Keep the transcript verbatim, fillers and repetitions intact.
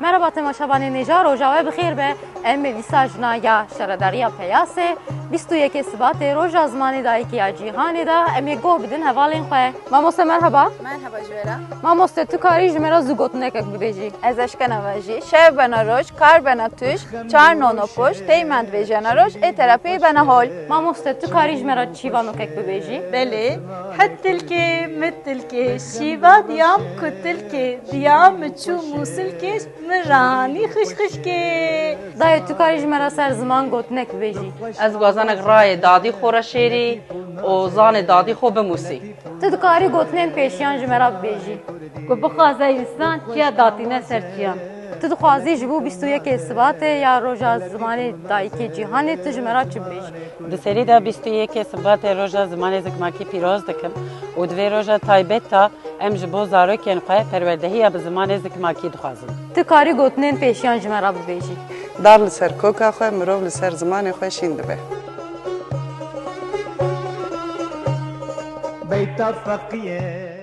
Merhaba temaşevanên hêja, roja we bi xêr be. Em ê dîsa jina ya Şaredariya Peyasê, bîst û yekê Sibatê, roja zimanê dayikê ya cîhanê de, em ê guh bidin hevalên xwe. Mamoste merhaba. Merhaba ji we re. Mamoste, tu karî ji me re zû gotinekek bibêjî? Ez eşkena ve jî. Şev bena roj, kar bena tûj, çar nono koş, tey me divêjena roj, ê terepê bena hol. Mamoste, tu karî ji me re çîvanokek bibêjî? Belê. Hit tilkê, mit tilkê, şîva diyam ku tilkê, diyam çû mûsilkê, ji min re hanî xişxişkê. Dayê, tu karî ji me re ser ziman gotinek bibêjî? Ez wazanek rayê dadî xwe re şêrî û zanê dadî xwe bimûsî. Tu dikarî gotinên pêşiyan ji me re bibêjî? Ku bixwaze însan çiya datîne ser çiyan. Tu dixwazî ji bo bîst û yekê Sibatê ya roja zimanê dayikê cîhanê tu ji me re çi bibêjî? Di serî de bîst û yekê Sibatê roja zimanê zikmakî pîroz dikim û di vê roja taybet de em ji bo zarokên xwe perwerdehiya bi zimanê zikmakî dixwazin. Tu karî gotinên pêşiyan ji me re bibêjî? Dar li ser koka xwe, mirov li ser zimanê xwe şîn dibe. Beyta feqiyê.